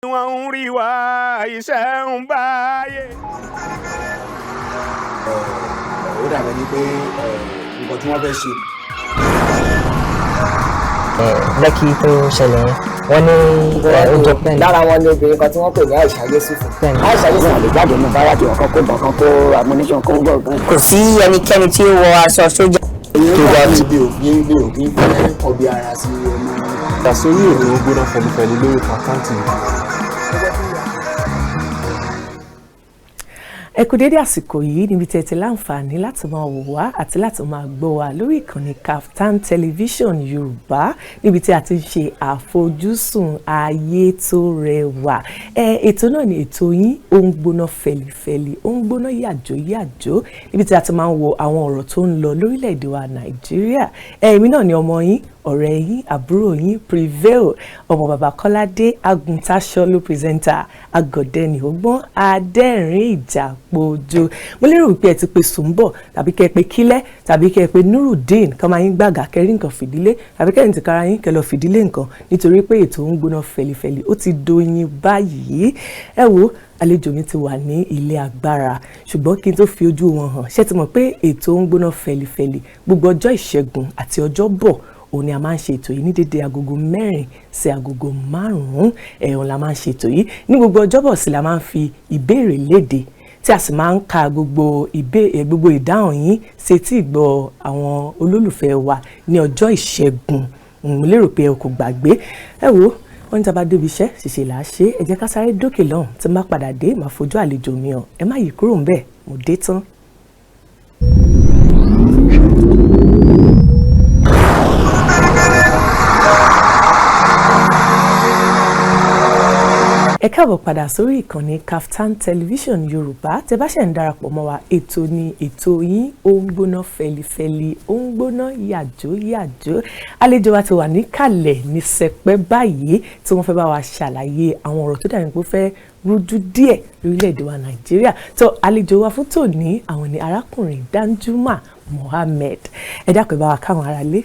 Wọ́n ń rí wa iṣẹ́ ń báyé. Ó dàbẹ̀ ni pé nǹkan tí wọ́n fẹ́ ṣe. Lẹ́kì tó ṣẹlẹ̀ yẹn, wọ́n ní ó jọ bẹ́ẹ̀ ni. Lára wọn ni obìnrin kan tí wọ́n pè ní Aisha Yesufu. Bẹ́ẹ̀ni. Aisha Yesufu. Wọn lè jáde nínú báràkì, ọ̀kan kó bọ̀, kan kó ammunition, kó gbọ̀ gan. Kò sí ẹnikẹ́ni tí ó wọ aṣọ sójà. Tó bá ti mi ò kí ń fẹ́ kọbi ara sí ọmọ. Ìdásórí ètò Gbóná Fẹlifẹli lórí Kaftan TV. Ẹ kú dédé àsìkò yìí níbi tí ẹ ti láǹfààní láti máa wò wá àti láti máa gbọ́ wá lórí ìkànnì Kaftan Television Yorùbá, níbi tí a ti ń ṣe àfojúsùn ayé tó rẹwà. Ẹ ètò náà ni ètò yín, ó ń gbóná fẹlifẹli, ó ń gbóná yàjó yàjó, níbi tí a ti máa ń wo àwọn ọ̀rọ̀ tó ń lọ lórílẹ̀‐èdè wa Nàìjíríà. Ẹ èmi náà ni ọmọ yín, ọ̀rẹ́ yín, àbúrò yín, Prevail, ọmọ bàbá Kọ́ládé Aguntaṣọ́lù, presenter agọ̀dẹ́ni ọgbọ́n adẹ́rìn ìjàpọ̀jọ. Mo lérò wípé ẹ ti pe Sùnbọ̀, tàbí kẹ́ ẹ pe Kílẹ̀, tàbí kẹ́ ẹ pe Nurudeen kọ́ máa yín gbàgà kẹrí nǹkan fìdílé, tàbí kẹ́yìn ti kára yín kẹ́ lọ fìdílé nǹkan, nítorí pé ètò ń gbóná fẹlifẹli, ó ti doyin báyìí. Ẹ wo, àlejò mi ti wà ní ilé agbára, ṣùgbọ́n kí n tó fi ojú wọn hàn, ṣé ti mọ̀ pé ètò ń gbóná fẹlifẹli, gbogbo ọjọ́ Ìṣẹ́gun àti Ọjọ́bọ̀ òun ni a máa ń ṣe ètò yìí ní dédé agogo 4 sí agogo 5. Ẹ̀hún la máa ń ṣe ètò yìí ní gbogbo Ọjọ́bọ̀ sí la máa ń fi ìbéèrè léde, tí a sì máa ń ka gbogbo ìdáhùn yín sí etí ìgbọ́ àwọn olólùfẹ́ wa ní ọjọ́ Ìṣẹ́gun. Mo lérò pé ẹ kò gbàgbé. Ẹ wo, wọ́n ní tá a bá débi iṣẹ́, ṣìṣe là á ṣe. Ẹ jẹ́ ká sáré dókè lọ́hùn. Tí n bá padà dé, màá fojú àlejò mi hàn. Ẹ má yí kúrò ńbẹ̀, mo dé tán. Ẹ káàbọ̀ padà sórí ìkànnì Kaftan Television Yorùbá. Tẹ bá ṣẹ̀ ń darapọ̀ mọ́ wa, ètò ni ètò yín, ó ń gbóná fẹlifẹli, ó ń gbóná yàjó yàjó. Àlejò wa ti wà níkàlẹ̀ ní sẹpẹ́ báyìí, tí wọ́n fẹ́ bá wa ṣàlàyé àwọn ọ̀rọ̀ tó dàbí pé ó fẹ́ rújú díẹ̀ lórílẹ̀‐èdè wa Nàìjíríà. Tó àlejò wa fún tòní, àwọn ni arákùnrin Danjuma Mohammed. Ẹ dákun, ẹ bá wa káwọn ará lé.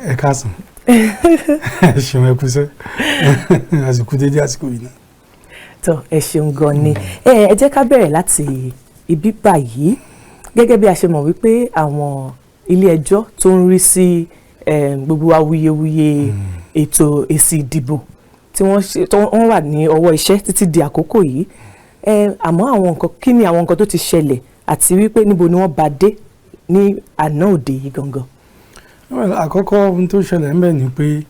Ẹ káàsán, ẹ ṣeun, ẹ kúṣẹ́, àsìkò dédé àsìkò yìí náà. Tó, ẹ ṣeun gan ni. Ẹ jẹ́ ká bẹ̀rẹ̀ láti ibi báyìí. Gẹ́gẹ́ bí a ṣe mọ̀ wípé àwọn ilé ẹjọ́ tó ń rí sí gbogbo awuyewuye ètò èsì ìdìbò tí wọ́n ṣe tó wọ́n wà ní ọwọ́ iṣẹ́ títí di àkókò yìí, àmọ́ àwọn nǹkan, kí ni àwọn nǹkan tó ti ṣẹlẹ̀, àti wípé níbo ni wọ́n bá dé ní àná òde yìí gangan? Well, àkọ́kọ́ ohun tó ṣẹlẹ̀ ń bẹ̀ ni pé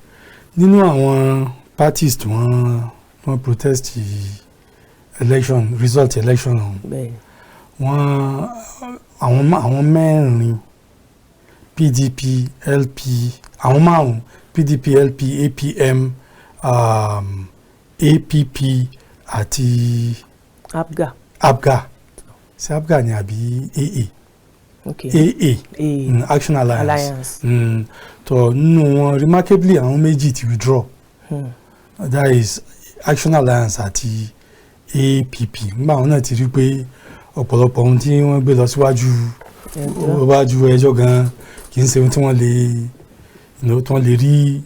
nínú àwọn parties tí wọ́n protest election result, election ọ̀hún, wọ́n àwọn mẹ́rin, PDP, LP, àwọn márùn, PDP, LP, APM, APP àti APGA. APGA, ṣé APGA ni àbí AA? AA. A. Action Alliance. Alliance. Tó nínú wọn, remarkably, àwọn méjì ti withdraw, that is Action Alliance àti APP. Nígbà àwọn náà ti rí pé ọ̀pọ̀lọpọ̀ ohun tí wọ́n gbé lọ síwájú ẹjọ́. Wájú ẹjọ́ gan kì í ṣe ohun tí wọ́n lè tí wọ́n lè rí,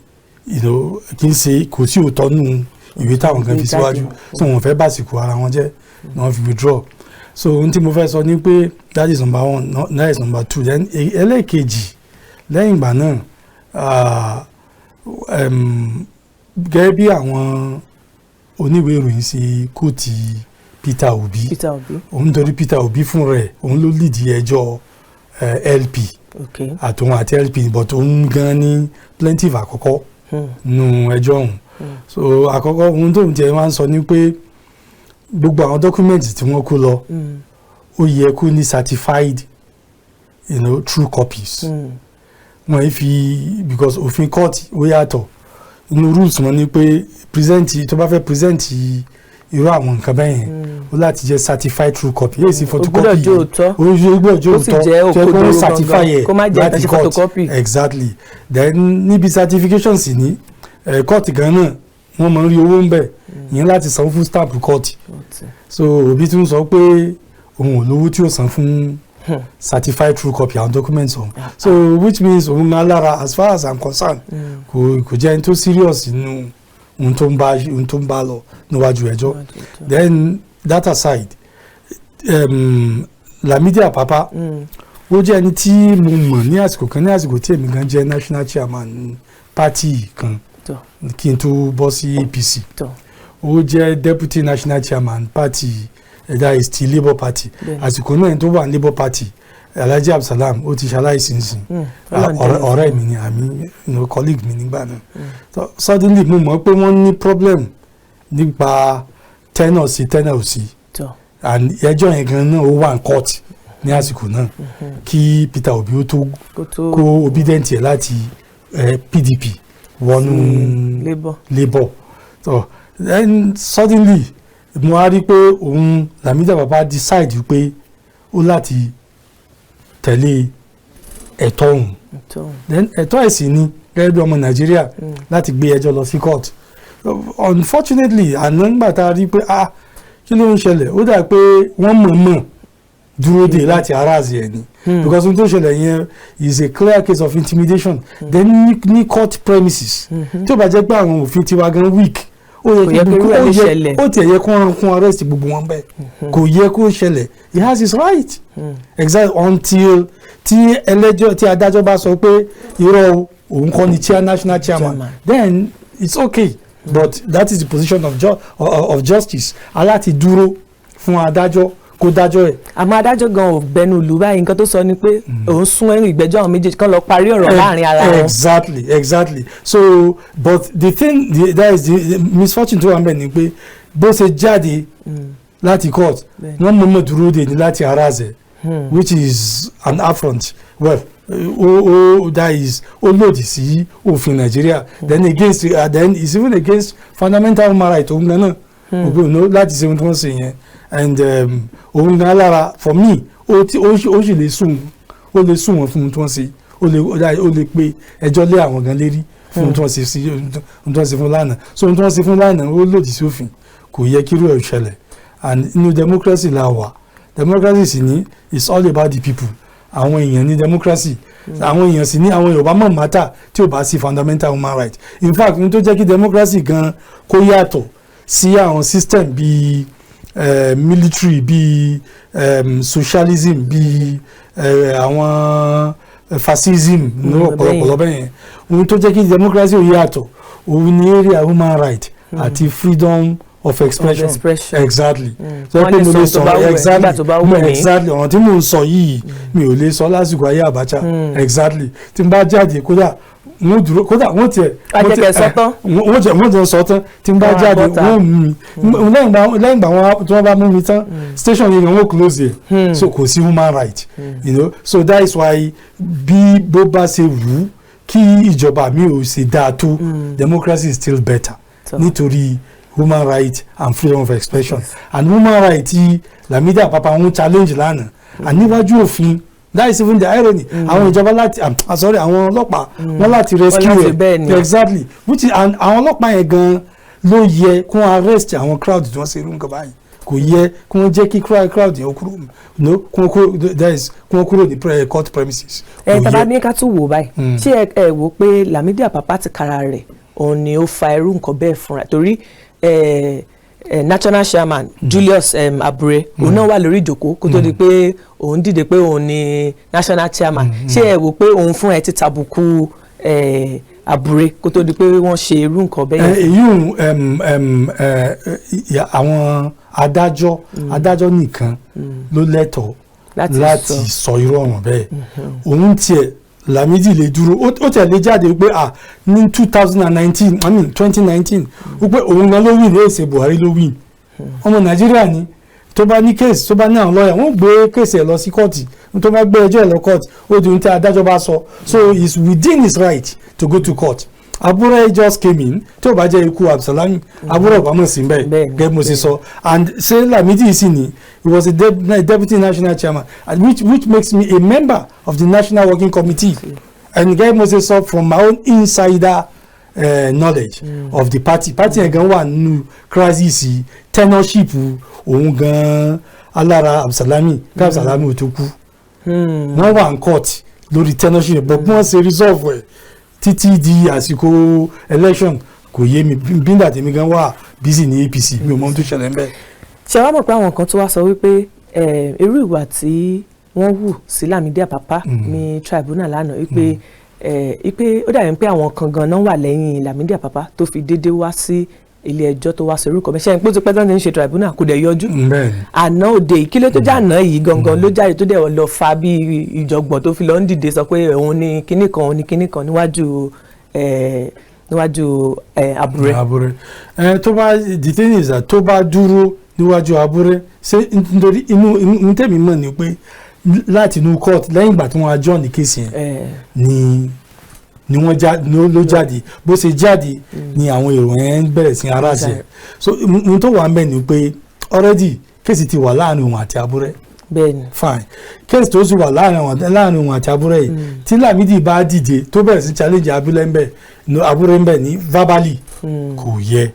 kì í ṣe, kò sí òótọ́ nù ìwé táwọn kan fi Gbé jáde. síwájú, so wọ́n fẹ́ bàsìkò ara wọn jẹ́ ni wọ́n fi withdraw. So ohun tí mo fẹ́ sọ ni pé that is number one. No, that is number two. Then ẹlẹ́ẹ̀kejì, lẹ́yìn ìgbà náà, gẹ́gẹ́ bí àwọn oníwèé ìròyìn ṣe quote Peter Obi, Peter Obi. Òun, torí Peter Obi fún rẹ̀, òun ló lead ẹjọ́ LP àtòun àti LP, but òun gan ni plaintiff àkọ́kọ́ nínú ẹjọ́ ọ̀hún. So àkọ́kọ́ ohun tóun tiẹ̀ máa ń sọ ni pé gbogbo àwọn document tí wọ́n kó lọ, ó yẹ kó ní certified true copies. Wọ́n yìí fi, because òfin court ó yàtọ̀. Inú rules wọn ni pé present, tó bá fẹ́ present irú àwọn nǹkan bẹ́ẹ̀ yẹn, ó láti jẹ́ certified true copy, yóò sì Ó photocopy. gbọ́dọ̀ jẹ́ òótọ́. Ó gbọ́dọ̀ jẹ́ Ó sì òótọ́ jẹ́ tó yẹ kó òkodoro certify gangan, ẹ̀ kó má jẹ́ láti ìtàṣe court. Photocopy. Exactly. Then níbi certification sì ní court gan náà, wọ́n máa ń rí owó ń bẹ̀ ìyẹn láti san fún stamp court. So Obi tún sọ pé òun ò lówó tí ó san fún certified true copy àwọn documents ọ̀hún. So which means òun náà lára, as far as I'm concerned, kò jẹ́ ẹni tó serious nínú ohun tó ń bá lọ níwájú ẹjọ́. Then that aside, Lamidi Apapa, ó jẹ́ ẹni tí mo mọ̀ ní àsìkò kan, ní àsìkò tí èmi gan jẹ́ national chairman party kan kí n tó bọ́ sí APC. Ó jẹ́ deputy national chairman party, that is ti Labour Party. Àsìkò náà, ẹni tó wà ní Labour Party, Alhaji Abdulsalam, ó ti ṣaláìsí nísìn. Ọ̀rẹ́ mi ni, àmì colleague mi nígbà náà. So suddenly mo mọ̀ pé wọ́n ní problem nípa tenure sí tenure sí, and ẹjọ́ yẹn gan náà, ó wà ní court ní àsìkò náà kí Peter Obi ó tó kó obedient yẹ láti PDP wọnú Labour. Labour. So then suddenly mo wá rí pé òun Lamidi Apapa decide pé ó láti tẹ̀lé ẹ̀tọ́ òun. Then ẹ̀tọ́ ẹ̀ sì ni gẹ́gẹ́ bí ọmọ Nàìjíríà láti gbé ẹjọ́ lọ sí court. Unfortunately, àná nígbà tá a rí pé, ah, kí ló ń ṣẹlẹ̀, ó dà pé wọ́n mọ̀ọ́mọ̀ dúró dè láti harass ẹ̀ ni, because ohun tó ṣẹlẹ̀ yẹn is a clear case of intimidation. Then ní court premises, tí ó bá jẹ́ pé àwọn òfin tiwa gan weak, ó yẹ kí ó yẹ ó tiẹ̀ yẹ kó wọn kún arrest gbogbo wọn bẹ́ẹ̀. Kò yẹ kó ṣẹlẹ̀. He has his right, exactly, until tí ẹlẹ́jọ́, tí adájọ́ bá sọ pé irọ́, òun kọ́ ni chair, national chairman, then it's okay. But that is the position of justice, aláti dúró fún adájọ́ kó dájọ́ ẹ̀. Àmọ́ adájọ́ gan ò bẹnu lù báyìí. Nǹkan tó sọ ni pé òun sún ẹ̀rìn ìgbẹ́jọ́ àwọn méjèèjì kan lọ parí ọ̀rọ̀ láàrin ara wọn. Exactly. So but the thing the, that is the misfortune tó wà níbẹ̀ ni pé bó ṣe jáde láti court, wọ́n mọ̀ọ́mọ̀ dúró dè ní láti harass ẹ̀, which is an affront. Well, o that is, ó lòdì sí òfin Nàìjíríà. Then against then it's even against fundamental human right òun gan náà òbí òun láti ṣe ohun tí wọ́n ṣe yẹn. And òun gan lára, for me, ó ti ó sì lè sùn, ó lè sùn wọn fún ohun tí wọ́n ṣe. Ó lè pe ẹjọ́ lé àwọn gan lérí fún ohun tí wọ́n ṣe sí ohun tí wọ́n ṣe fún lánàá. So ohun tí wọ́n ṣe fún lánàá, ó lòdì sí òfin. Kò yẹ kí irú ẹ̀ ṣẹlẹ̀. And inú democracy la wà. Democracy sì ní, it's all about the people. Àwọn èèyàn ní democracy. Àwọn èèyàn sì ní, àwọn Yorùbá mọ̀ matter tí ò bá sí fundamental human right. In fact, ohun tó jẹ́ kí democracy gan kó yàtọ̀ sí àwọn system bíi military, bíi socialism, bíi àwọn fascism ní ọ̀pọ̀lọpọ̀ bẹ́ẹ̀ yẹn, ohun tó jẹ́ kí democracy ó yàtọ̀, òun ní area human right àti freedom of expression. Of expression. Exactly. So pé mo lè sọ, exactly, exactly, ọ̀rọ̀ tí mò ń sọ yìí, mi ò lè sọ lásìkò ayé Abacha. Exactly. Tí n bá jáde, kódà wọ́n dúró, kódà wọ́n tiẹ̀ Ajẹ́kẹ̀ sọ́tán. Wọ́n tiẹ̀ sọ tán. Tí n bá jáde, wọ́n mú mi. Lẹ́yìn ìgbà tí wọ́n bá mú mi tán, station yìí ni wọ́n close yẹ. So kò sí human right. So that is why, bí bó bá ṣe wù ú kí ìjọba mi ò ṣe dáa tó, democracy is still better nítorí human right and freedom of expression. And human right tí Lamidi Apapa ń challenge lánàá and níwájú òfin, that is even the irony. Àwọn ìjọba láti, I'm sorry, àwọn ọlọ́pàá wọ́n láti rescue ẹ̀. Exactly. Which is, and àwọn ọlọ́pàá yẹn gan ló yẹ kó arrest àwọn crowd tí wọ́n ṣe irú nǹkan báyìí. Kò yẹ kí wọ́n jẹ́ kí crowd yẹn kúrò, no, kí wọ́n kúrò, that is, kí wọ́n kúrò ní court premises. Ẹ tàbá ní ká tún wò báyìí, ṣé ẹ wò pé Lamidi Apapa ti kára rẹ̀ òun ni ó fa irú nǹkan bẹ́ẹ̀ fúnra? Torí national chairman Julius Abure, òun náà wà lórí ìjókòó kó tó di pé òun dìde pé òun ni national chairman. Ṣé ẹ wò pé òun fúnra ẹ ti tàbùkù Abure kó tó di pé wọ́n ṣe irú nǹkan bẹ́ẹ̀ yẹn? Èyí àwọn adájọ́ nìkan ló lẹ́tọ̀ọ́ láti sọ irú ọ̀ràn bẹ́ẹ̀. Òun tiẹ̀, Lamidi lè dúró, ó tiẹ̀ lè jáde pé, ah, ní 2019, I mean 2019, wípé òun gan ló win, èsè Buhari ló win. Ọmọ Nàìjíríà ni. Tó bá ní case, tó bá ní àwọn lọ́ọ̀yà, wọ́n gbé case ẹ̀ lọ sí kóòtù. Tó bá gbé ẹjọ́ ẹ̀ lọ kóòtù, ó di ohun tí adájọ́ bá sọ. So he is within his right to go to court. Abure just came in. Tí ó bá jẹ́ ikú Abdulsalami, Abure ọ̀bámọ̀ sí bẹ́ẹ̀ gẹ́gẹ́ mo ṣe sọ. And ṣé Lamidi sì ni, he was a deputy national chairman, and which makes me a member of the National Working Committee. And gẹ́gẹ́ mo ṣe sọ, from my own insider knowledge of the party, party yẹn gan wà nínú crisis tenureship òun gan alára Abdulsalami. Kí Abdulsalami ò tó kú, wọ́n wà ní court lórí tenureship, but bí wọ́n ṣe resolve ẹ̀ títí di àsìkò election. Kò yé mi bí nígbà tèmi gan wà busy ní APC, mi ò mọ ohun tó ṣẹlẹ̀ ńbẹ̀. Ṣé wàá mọ̀ pé àwọn kan tó wá sọ wípé irú ìwà tí wọ́n hù sí Lámídì Àpápá ní tribunal lánàá, wípé ó dàbí pé àwọn kan gan-an wà lẹ́yìn Lámídì Àpápá tó fi déédéé wá sí ilé ẹjọ́ tó wá sọ orúkọ mi, ṣe é pé ó ti pẹ́ tán ti ń ṣe tribunal, kò dẹ̀ yọjú àná òde yìí. Kí ló tó jáàná yìí gangan ló jáde tó dẹ̀ lọ fa bí ìjọ̀gbọ̀n tó fi lọ ń dìde sọ pé òun ní kinní kan, òun ní kinní kan níwájú Àbúrẹ́? Àbúrẹ́ ẹ, tó bá, the thing is that tó bá dúró níwájú Àbúrẹ́, ṣé nítorí inú tèmi mọ̀ ni pé láti inú court, lẹ́yìn ìgbà tí wọ́n adjourn ní case yẹn ni wọ́n já ló jáde. Bó ṣe jáde ni àwọn èrò yẹn ń bẹ̀rẹ̀ sí ara ṣe. So ohun tó wà ń bẹ̀ ni pé already case ti wà láàrin òun àti Àbúrẹ́. Fine, case tó sì wà láàrin òun àti Àbúrẹ́ yìí, tí Lámídì bá dìde tó bẹ̀rẹ̀ sí challenge Àbúrẹ́ ń bẹ̀ no Àbúrẹ́ ń bẹ̀ ní verbally, kò yẹ,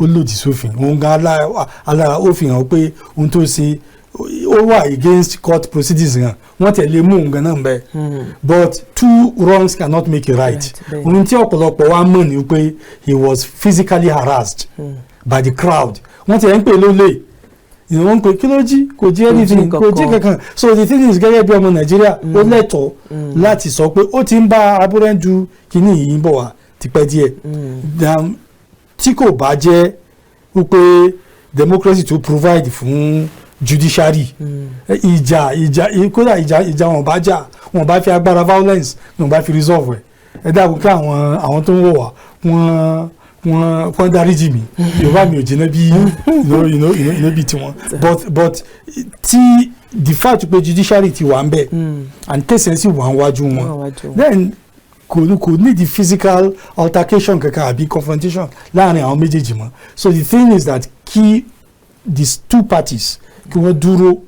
ó lòdì sófin. Òun gan alára ó fi hàn pé ohun tó ṣe, ó wà against court proceedings gan. Wọ́n tẹ̀lé mú òun gan náà bẹ́ẹ̀, but two wrongs cannot make a right. Ohun tí ọ̀pọ̀lọpọ̀ wa mọ̀ ni pé he was physically harassed by the crowd. Wọ́n ti ẹ̀ ń pè lólè, wọ́n ń pè kí ló jí, kò jí anything, kò jí kankan. So the thing is, gẹ́gẹ́ bí ọmọ Nàìjíríà, ó lẹ́tọ̀ọ́ láti sọ pé ó ti ń bá Abúrẹ́ du kínní yìí ń bọ̀ wá tipẹ́ díẹ̀. Tí kò bá jẹ́ wípé democracy to provide fún judiciary, ìjà, kódà ìjà wọn bá jà, wọn bá fi agbára violence ni wọn bá fi resolve ẹ. Ẹ dákun, kí àwọn tó ń wò wá, wọ́n dáríjì mí, Yorùbá mi ò jiná bí bí tiwọn, but tí the fact pé judiciary ti wà ń bẹ̀ and case yẹn sì wà ń wájú wọn, then kò need the physical altercation kankan àbí confrontation láàrin àwọn méjèèjì mọ́. So the thing is that kí these two parties, kí wọ́n dúró,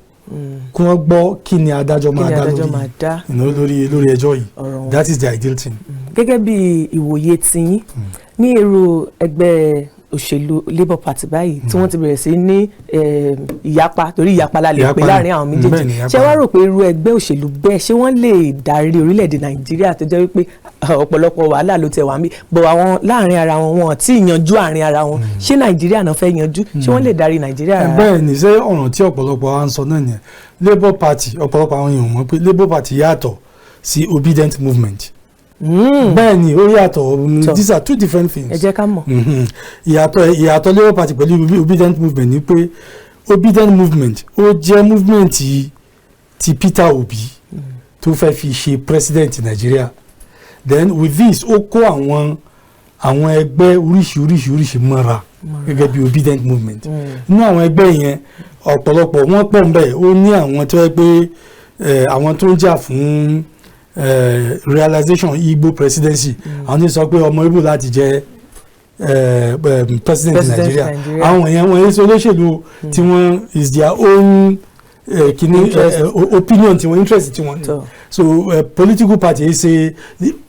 kí wọ́n gbọ́ kí ni adájọ́ máa dá lórí ẹjọ́ yìí. That is the ideal thing. Gẹ́gẹ́ bí ìwòye tiyín, ní irú ẹgbẹ́ òṣèlú Labour Party báyìí tí wọ́n ti bẹ̀rẹ̀ sí ní ìyapa, torí ìyapa la lè pè láàrin àwọn méjèèjì, ṣé wàá rò pé irú ẹgbẹ́ òṣèlú bẹ́ẹ̀, ṣé wọ́n lè darí orílẹ̀-èdè Nàìjíríà, tó jẹ́ wípé ọ̀pọ̀lọpọ̀ wàhálà ló tẹ̀ wá ń bí bọ̀ àwọn láàrin ara wọn, wọn tí ì yanjú àárín ara wọn? Ṣé Nàìjíríà náà fẹ́ yanjú? Ṣé wọ́n lè darí Nàìjíríà rárá? Bẹ́ẹ̀ ni. Ṣé ọ̀ràn tí ọ̀pọ̀lọpọ̀ wa ń sọ náà nìyẹn. Labour Party, ọ̀pọ̀lọpọ̀ àwọn èèyàn mọ̀ pé Labour Party yàtọ̀ sí Obedient Movement. Bẹ́ẹ̀ ni, ó yàtọ̀. These are two different things. Ẹ jẹ́ ká mọ̀. Ìyàtọ̀ Labour Party pẹ̀lú Obedient Movement ni pé Obedient Movement, ó jẹ́ movement ti Peter Obi tó fẹ́ fi ṣe president Nàìjíríà. Then with this, ó kó àwọn ẹgbẹ́ oríṣi oríṣi oríṣi mọ́ra gẹ́gẹ́ bí Obedient Movement. Nínú àwọn ẹgbẹ́ yẹn, ọ̀pọ̀lọpọ̀ wọ́n pọ̀ ń bẹ̀. Ó ní àwọn tó yẹ pé àwọn tó ń jà fún realization Igbo presidency, àwọn tó sọ pé ọmọ Igbo láti jẹ president Nigeria, àwọn yẹn, wọ́n yẹn sọ olóṣèlú tí wọ́n is their own kini opinion tiwọn, interest tiwọn ni. So political party ṣe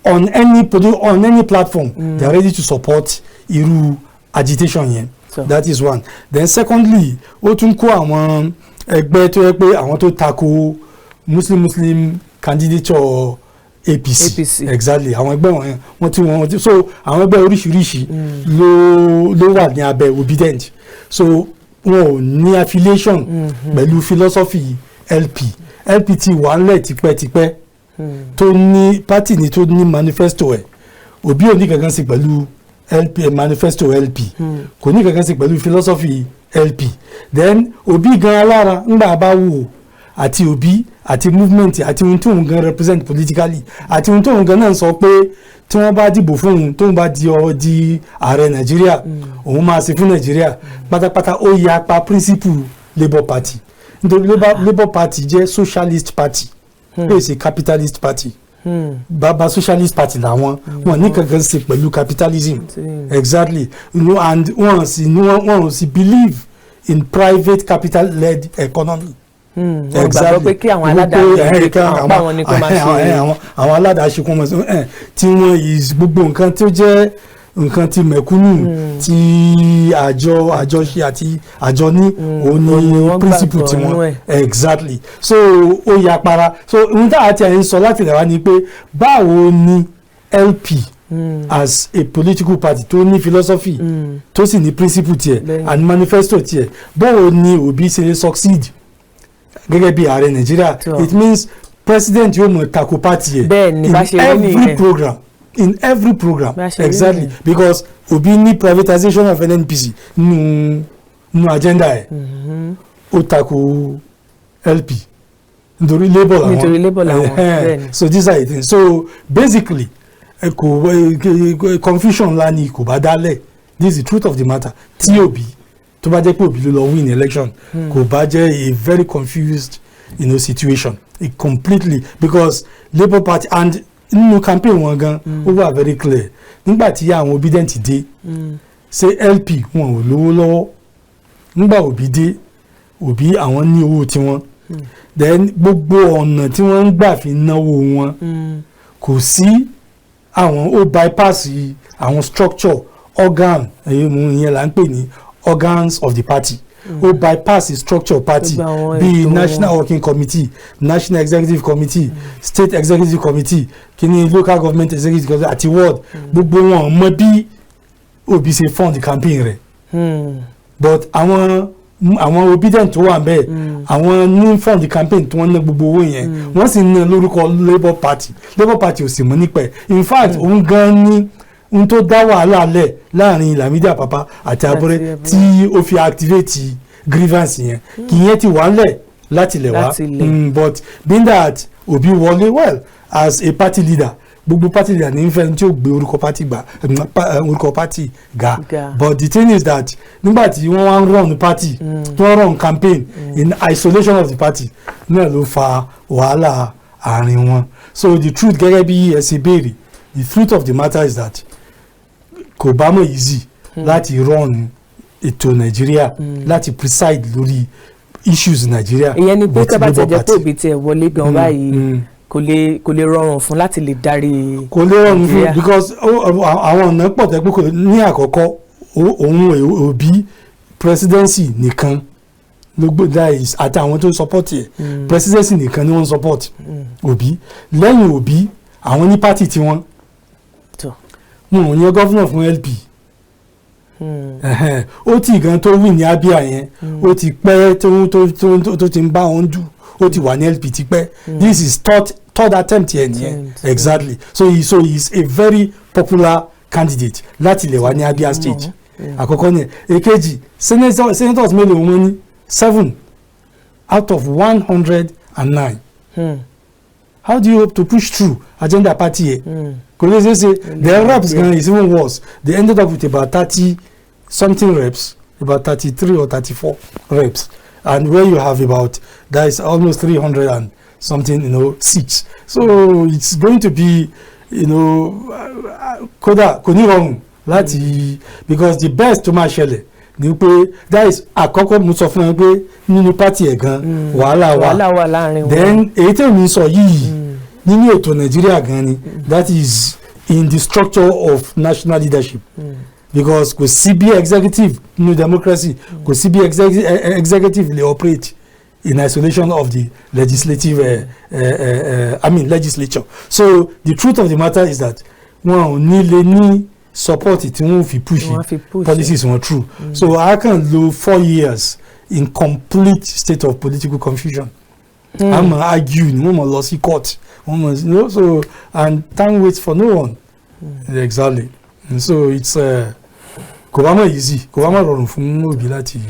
on any platform, they are ready to support irú agitation yẹn. So that is one. Then secondly, ó tún kó àwọn ẹgbẹ́ tó yẹ pé àwọn tó tako Muslim Muslim candidature APC. APC. Exactly, àwọn ẹgbẹ́ wọn wọ́n tí wọ́n. So àwọn ẹgbẹ́ oríṣiríṣi ló wà ní abẹ́ Obedient. So wọn ò ní affiliation pẹ̀lú philosophy LP. LP ti wà ńlẹ̀ tipẹ́tipẹ́, tó ní party ní, tó ní manifesto ẹ̀. Obi ò ní kankan sí pẹ̀lú LP, manifesto LP kò ní kankan sí pẹ̀lú philosophy LP. Then Obi gan alára, ńgbà bá wò ó, àti Obi àti movement àti ohun tí òun gan represent politically àti ohun tí òun gan náà sọ pé tí wọ́n bá dìbò fún òun, tóun bá di ọ di ààrẹ Nàìjíríà, òun máa ṣe fún Nàìjíríà pátápátá, ó yapa principle Labour Party, nítorí Labour Party jẹ́ socialist party, ó ṣe capitalist party. Bàbá socialist party làwọn, wọn ní kankan ṣe pẹ̀lú capitalism. Exactly, and wọn sì believe in private capital led economy. Wọ́n gbàgbọ́ pé kí àwọn aládàáni, àwọn ni kó máa ṣe. Àwọn aládàáṣe kó máa ṣe tí wọ́n is gbogbo nǹkan tó jẹ́ nǹkan tí mẹ̀kúnnù, tí àjọ àjọṣe àti àjọ ní, òun ni principle tiwọn. Exactly, so ó yapara. So ohun tá a ti ẹ̀ ń sọ láti lè wá ni pé báwo ni LP As a political party tó ní philosophy, tó sì ní principle tiẹ̀ and manifesto tiẹ̀, báwo ni Obi ṣe lè succeed gẹ́gẹ́ bí ààrẹ Nàìjíríà? It means president yóò mọ̀ tako party ẹ̀ in every program, in every program, exactly, because Obi ní privatization of NNPC nínú agenda ẹ̀. Ó tako LP nítorí labour làwọn. Nítorí labour làwọn, bẹ́ẹ̀ni. So these are the things. So basically, kò confusion ńlá ni kò bá dálẹ̀. This is the truth of the matter. Tí Obi, tó bá jẹ́ pé Obi ló lọ win election, kò bá jẹ́ a very confused situation. It completely, because Labour Party and nínú campaign wọn gan, ó wà very clear nígbà tí àwọn Obidient dé, ṣé LP wọn ò lówó lọ́wọ́. Nígbà Obi dé, Obi àwọn ní owó tiwọn. Then gbogbo ọ̀nà tí wọ́n ń gbà fi náwó wọn, kò sí àwọn, ó bypass àwọn structure, organ, ìyẹn là ń pè ní organs of the party. Ó bypass the structure party bíi national working committee, national executive committee, state executive committee, kíní local government executive committee àti ward. Gbogbo wọn mọ bí Obi ṣe fund campaign rẹ̀, but àwọn Obidient tó wà bẹ́ẹ̀, àwọn ní fund campaign tí wọ́n ná gbogbo owó yẹn, wọ́n sì ná lórúkọ Labour Party. Labour Party ò sì mọ̀ nípa ẹ̀. In fact, òun gan ní ohun tó dá wàhálà lẹ̀ láàrin Lamidi Apapa àti Abure tí ó fi activate grievance yẹn. Kì í yẹn ti wà lẹ̀ láti lẹ̀ wá, but being that Obi wọlé, well, as a party leader, gbogbo party leader ní fẹ́ tí ó gbé orúkọ party gbà, orúkọ party ga. But the thing is that nígbà tí wọ́n wá ń run party, tí wọ́n run campaign in isolation of the party náà, ló fa wàhálà àárín wọn. So the truth, gẹ́gẹ́ bí ẹ ṣe béèrè, the truth of the matter is that kò bá mọ̀ easy láti run ètò Nàìjíríà, láti preside lórí issues Nàìjíríà. Ìyẹn ni pé tẹ́ bá ti jẹ́ pé Obi tiẹ̀ wọlé gan báyìí, kò lè rọrùn fún láti lè darí. Kò lè rọrùn fún, because àwọn ọ̀nà pọ̀ tẹ́ pé kò ní. Àkọ́kọ́, òun Obi, presidency nìkan ló gbọ́dọ̀ àti àwọn tó ń support ẹ̀. Presidency nìkan ni wọ́n ń support Obi. Lẹ́yìn Obi, àwọn ní party tiwọn, wọn ò yan governor fún LP. Ó tí gan tó win ní Abia yẹn, ó ti pẹ́ tó ti ń bá wọn dù. Ó ti wà ní LP tipẹ́. This is third attempt yẹn nìyẹn, exactly. So he is a very popular candidate láti lè wà ní Abia State. Àkọ́kọ́ ni. Èkejì, senators mélòó wọ́n ní? Seven out of 109. How do you hope to push through agenda party yẹ? Kò lè ṣe é ṣe. The reps gan is even worse. They ended up with about 30 something reps, about 33 or 34 reps, and where you have about, that is almost 300 and something seats. So it's going to be kódà kò ní rọrùn láti, because the best tó máa ṣẹlẹ̀ ni pé, that is, àkọ́kọ́ mo sọ fún ẹ pé nínú party ẹ̀ gan, wàhálà wà. Wàhálà wà láàrin wọn. Then èyí tí èmi sọ yìí, nínú ètò Nàìjíríà gan ni, that is in the structure of national leadership, because kò sí bí executive nínú democracy, kò sí bí executive lè operate in isolation of the legislative, I mean legislature. So the truth of the matter is that wọn ò ní lè ní support tí wọ́n fi push policies wọn through. So I can lo 4 years in complete state of political confusion. A máa argue ni, wọ́n máa lọ sí court, wọ́n máa so, and time waits for no one. Exactly. And so it's kò bá mọ̀ easy, kò bá mọ̀ rọrùn fún Obi láti.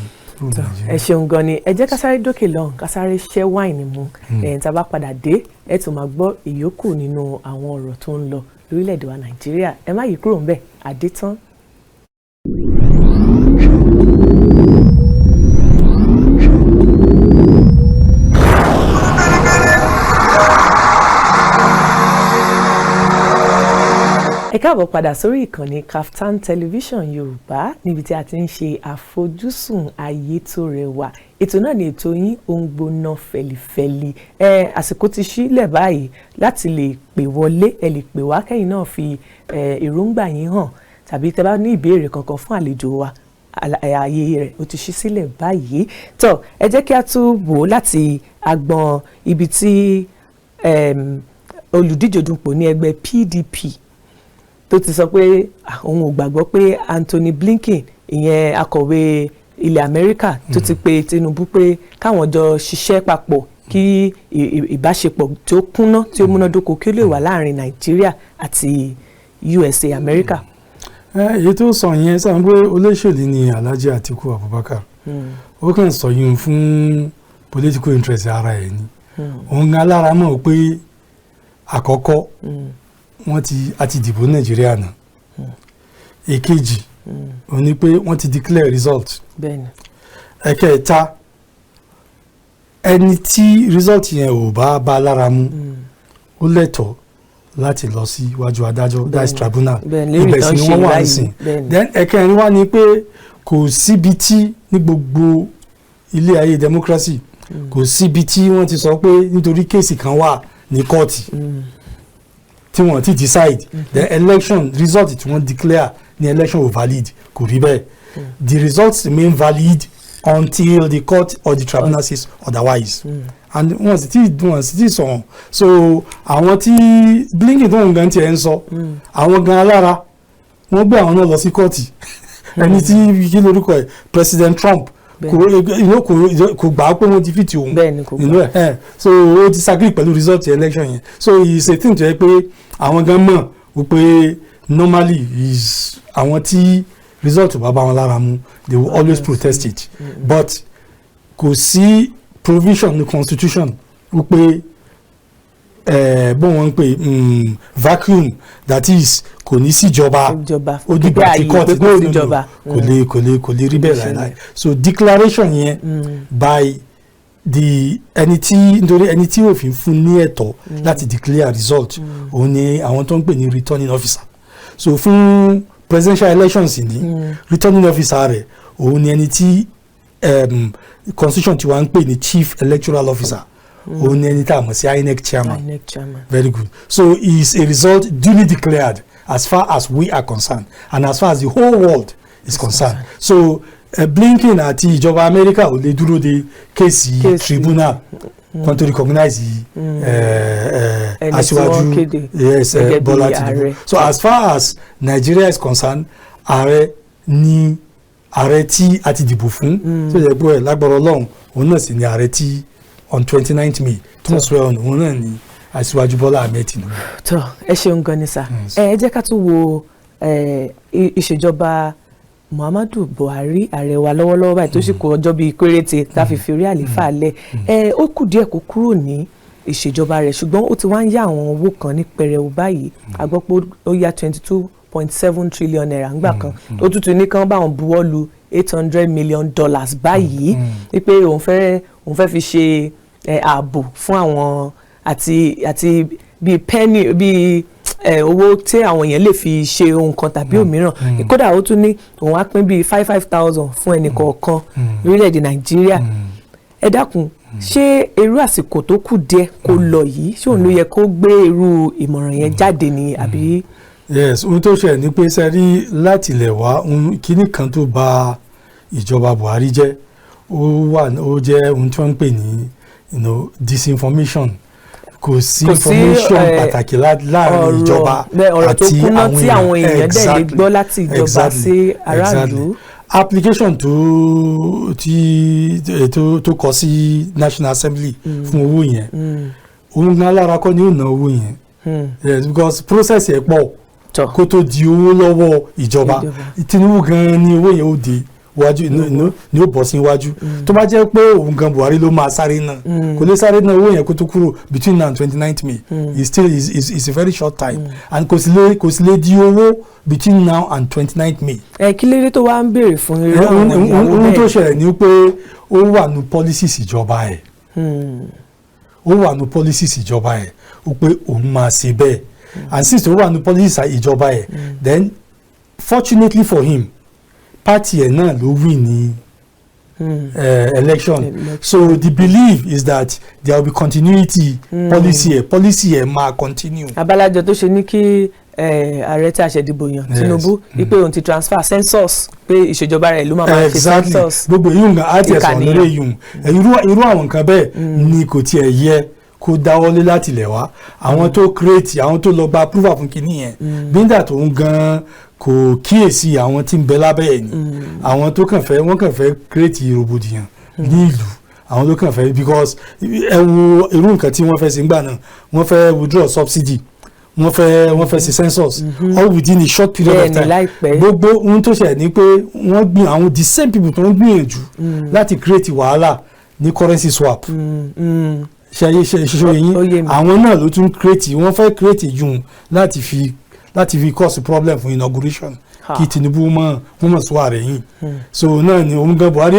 Ẹ ṣeun gan ni. Ẹ jẹ́ ká sáré dókè lọ́hùn, ká sáré ṣẹ́ wáìnì mu. Ẹ̀yìn tá a bá padà dé, ẹ tún máa gbọ́ ìyókù nínú àwọn ọ̀rọ̀ tó ń lọ lórílẹ̀‐èdè wa Nàìjíríà. Ẹ má yí kúrò ńbẹ̀, àdé tán. Ẹ káàbọ̀ padà sórí ìkànnì Kaftan Television Yorùbá, níbi tí a ti ń ṣe àfojúsùn ayé tó rẹwà. Ètò náà ni ètò yín, ó ń gbóná fẹlifẹli. Ẹ àsìkò ti sílẹ̀ báyìí láti lè pè wọlé. Ẹ lè pè wá, kẹ́yìn náà fi èròǹgbà yín hàn, tàbí tẹ́ bá ní ìbéèrè kankan fún àlejò wa, ààyè rẹ̀ ó ti ṣí sílẹ̀ báyìí. Tó, ẹ jẹ́ kí a tún wò ó láti agbọn ibi tí olùdíje dupò ní ẹgbẹ́ PDP. Tó ti sọ pé òun ò gbàgbọ́ pé Anthony Blinken, ìyẹn akọ̀wé ilẹ̀ Amẹ́ríkà, tó ti pe Tinubu pé káwọn jọ ṣiṣẹ́ papọ̀ kí ìbáṣepọ̀ tí ó kúnná, tí ó múnádóko, kí ó lè wà láàrin Nàìjíríà àti USA Amẹ́ríkà. Èyí tó sọ yẹn sọ pé olóṣèlú ni Alhaji Atiku Abubakar. Ó kàn sọ yìí fún political interest ara ẹ̀ ni. Òun gan alára mọ̀ pé àkọ́kọ́, wọ́n ti a ti dìbò Nàìjíríà náà. Èkejì, òun ni pé wọ́n ti declare result. Ẹ̀kẹta, ẹni tí result yẹn ò bá bá lára mu, ó lẹ́tọ̀ọ́ láti lọ sí iwájú adájọ́, that is tribunal. Ibẹ̀ sì ni wọ́n wà nísìn. Then ẹ̀kẹrin wá ni pé kò síbi tí ní gbogbo ilé ayé democracy, kò síbi tí wọ́n ti sọ pé nítorí case kan wà ní kóòtù tí wọ́n ti decide, the election result tí wọ́n declare ní election ò valid. Kò rí bẹ́ẹ̀. The results remain valid until the court or the tribunal says otherwise. And wọ́n sì ti sọ̀rọ̀. So àwọn tí Blinken tó ń gan tiẹ̀ ń sọ, àwọn gan alára wọ́n gbé àwọn náà lọ sí kóòtù. Ẹni tí, kí lórúkọ ẹ̀, President Trump, kò you kò gbà á pé wọ́n defeat òun. Bẹ́ẹ̀ni, kò gbà. Ẹ̀ so ó disagree pẹ̀lú result election yẹn. So it's a thing tó yẹ pé àwọn gan mọ̀ wípé normally is àwọn tí result bá bá wọn lára mu, they will always protest it. But kò sí provision ní constitution wípé bó wọn ń pè vacuum, that is, kò ní síjọba, ó dìgbà tí court. No, no, no, kò lè rí bẹ́ẹ̀ láìláì. So declaration yẹn by the ẹni tí, nítorí ẹni tí òfin fún ní ẹ̀tọ́ láti declare result, òun ni àwọn tó ń pè ní returning officer. So fún presidential elections ní, returning officer rẹ̀, òun ni ẹni tí constitution tí wọ́n ń pè ní chief electoral officer. Òun ni ẹni tá a mọ̀ sí INEC chairman. INEC chairman. Very good. So is a result duly declared as far as we are concerned and as far as the whole world is concerned. So Blinken àti ìjọba Amẹ́ríkà ò lè dúró de case tribunal kan tó recognize aṣíwájú, yes, Bọ́lá Tinubu. So as far as Nigeria is concerned, ààrẹ ní ààrẹ tí a ti dìbò fún, tó yẹ pé ẹ lágbára Ọlọ́run, òun náà sì ni ààrẹ tí on 29th May tó ń swear on, òun náà ni aṣíwájú Bọ́lá Ahmed Tinubu. Tó, ẹ ṣeun gan ni sir. Ẹ jẹ́ ká tún wo ìṣèjọba Muhammadu Buhari, ààrẹ wa lọ́wọ́lọ́wọ́ báyìí, tó sì kù ọjọ́ bíi péréte tá a fi fi orí àlééfà lẹ̀. Ẹ ó kù díẹ̀ kó kúrò ní ìṣèjọba rẹ̀, ṣùgbọ́n ó ti wá ń yá àwọn owó kan ní pẹrẹu báyìí. A gbọ́ pé ó yá ₦22.7 trillion ńgbà kan. Ó tútù ní kán báwọn buwọ́ lu $800 million báyìí, wípé òun fẹ́ fi ṣe ààbò fún àwọn àti bíi penny, bíi owó tí àwọn èèyàn lè fi ṣe ohun kan tàbí òmíràn. Kódà ó tún ní òun á pín bíi five five thousand fún ẹnì kọ̀ọ̀kan lórílẹ̀‐èdè Nàìjíríà. Ẹ dákun, ṣé irú àsìkò tó kù díẹ̀ kó lọ yìí, ṣé òun ló yẹ kó gbé irú ìmọ̀ràn yẹn jáde ni àbí? Yes, ohun tó ṣẹlẹ̀ ni pé, ṣe rí, láti ilẹ̀ wá, kíní kan tó bà ìjọba Buhari jẹ́, ó wà, ó jẹ́ ohun tí wọ́n ń pè ní disinformation. Kò sí information pàtàkì láàrin ìjọba àti àwọn èèyàn dẹ̀ lè gbọ́ láti ìjọba sí aráàlú. Application tó tí tó kọ sí National Assembly fún owó yẹn, òun gan alára kọ́ ni ó ná owó yẹn. Yes, because process yẹn pọ̀ kó tó di owó lọ́wọ́ ìjọba. Tinubu gan ni owó yẹn ó di wájú ni ó bọ̀ sí iwájú. Tó bá jẹ́ pé òun gan Buhari ló máa sáré náà, kò lè sáré náà owó yẹn kó tó kúrò. Between now and 29th May is still is a very short time, and kò sì lè di owó between now and 29th May. Ẹ kí lóde tó wá ń béèrè fún irú àwọn ìyàwó bẹ́ẹ̀? Ohun tó ṣẹlẹ̀ ni pé ó wà ní policies ìjọba ẹ̀, ó wà ní policies ìjọba ẹ̀, ó pé òun máa ṣe bẹ́ẹ̀. And since ó wà ní policies ìjọba ẹ̀, then fortunately for him, party ẹ̀ náà ló win ní election. So the belief is that there will be continuity. Policy ẹ̀ máa continue. Abalajọ tó ṣe ní kí ààrẹ tí a ṣe dìbò yàn, Tinubu, wípé òun ti transfer census, pé ìṣèjọba rẹ̀ ló máa máa ṣe census. Gbogbo yìí nǹkan á tiẹ̀ sọ̀rọ̀ lórí yìí. Irú àwọn nǹkan bẹ́ẹ̀ ni kò tiẹ̀ yẹ. kó dáwọ́lé láti ilẹ̀ wá. Àwọn tó create, àwọn tó lọ gba approval fún kinní yẹn, bíńdà tó ń gan kò kíyèsí àwọn tí ń bẹ lábẹ́ ẹ̀ ni. Àwọn tó kàn fẹ́, wọ́n kàn fẹ́ create rògbòdìyàn ní ìlú, àwọn ló kàn fẹ́, because ẹ wo irú nǹkan tí wọ́n fẹ́ ṣe ńgbà náà. Wọ́n fẹ́ withdraw subsidy, wọ́n fẹ́ ṣe census, all within a short period of time. Láìpẹ́. Gbogbo ohun tó ṣẹlẹ̀ ni pé wọ́n gbìn àwọn, the same people tó ń gbìyànjú láti create wàhálà ní currency swap, ṣe ṣe ṣe Ó yé yín, mi. àwọn náà ló tún create, wọ́n fẹ́ create yun láti fi cause problem fún inauguration kí Tinubu mọ̀ wọ́n mọ̀ sọ ààrẹ yìí. So náà ni òun gan, Buhari